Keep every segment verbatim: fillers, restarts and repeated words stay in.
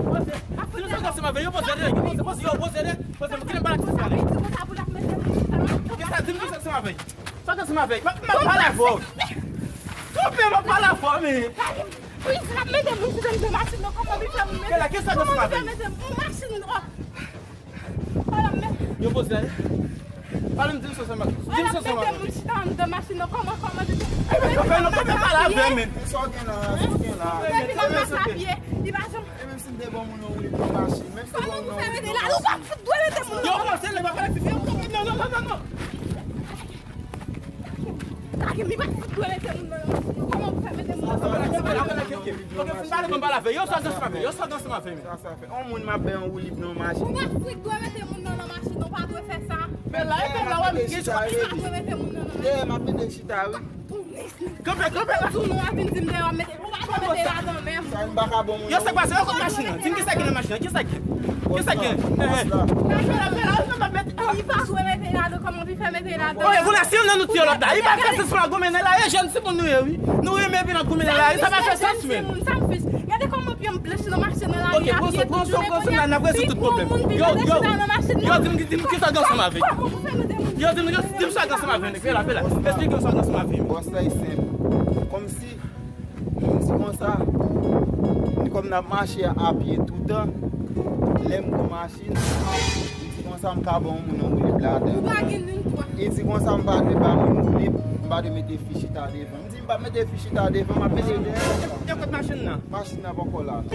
Poze. Di m sa k ansanm avè l, yo poze, yo poze, poze, yo poze, poze, poze, kite m pale ak ti fi a. Kisa, di m kisa k ansanm avè l. Sa k ansanm avè l. M ap pale avè w. Souple, m ap pale avè w, men. Wi, l ap mete moun sot anndan machin nan, kòman li fè moun mete? Kela, kisa k ansanm avè l. Kòman li fè mete moun machin, oh. Yo poze. Pale m, di m sa sa ma. Di m sa sa ma. Mete moun chita anndan machin nan. Kòman, kòman di. Kanpe, non, kanpe, pale avè m, men. Sa w gen la, sa w gen la. Depi nan mas a pye, li pa janm. E menm si m te ban moun yon woulib nan machin, menm si m te ban moun yon woulib nan machin. Kòman pou fè mete la? Ou pa fout dwe mete moun nan. Yo, non, se lè m ap pale ak ti fi. Non, non, non, non, non. Lage m, li pa fout dwe mete moun nan. Kòman pou fè mete moun nan? Kanpe, kanpe, kanpe, kanpe. Ok, fin pale, ban m pale avè l. Yo, sa k ansanm avè l. Yo, sa k ansanm avè l, men. Sa, sa fè. On moun m ap bay yon woulib nan machin. Ou pa fout dwe mete moun nan nan machin, ou pa dwe fè sa. Men la, e menm la, w ap gen chita, wi. Ou pa dwe mete moun nan nan machin. Dèyè, m ap mete chita, wi. Kanpe, kanpe la. Tou nou ap vin di m dèyè, w ap mete, ou pa dwe mete ladan menm. Sa, m pa ka bon moun. Yo, sa k pase? Yo kot machin nan? Di m kisa ki nan machin nan? Kisa ki? Kisa ki? Bòs la. Kanpe la, kanpe la, kanpe la, mete. Li pa dwe mete ladan, kòman pou fè mete ladan? Ok, kounye a, si youn nan nou tiye lòt la, li pa fè sans pou n ap goumen la, e jèn timoun nou ye, wi. Nou renmen epi n ap goumen la, sa pa fè sans, men. Sa m fis. Gade kòman pye m blanch nan machin nan la. Ok, pran swen, pran swen, pran swen la, n ap rezoud tout pwoblèm. Yo, yo, yo, di m, di m kisa k ansanm avè l. Yo, di m, di m sa k ansanm avè l, nèg, vin la, vin la. Esplike yo sa k ansanm avè l. Bòs la, e senp. Kòmsi M di konsa, kòm n ap mache a pye toutan, lè m pran machin, m di konsa m ka ban yon moun yon woulib ladan. Ou pa gen liy twòp. E di konsa m pa dwe ba moun woulib, m pa dwe mete fi chita devan. M di m p ap mete fi chita devan, m ap mete dèyè. Yo kot machin nan? Machin nan poko la non.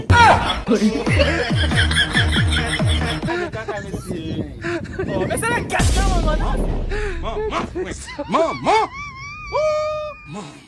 Kaka mesye. Oh, men se nan gaz nan manman non. Manman, manman. Ooh, manman.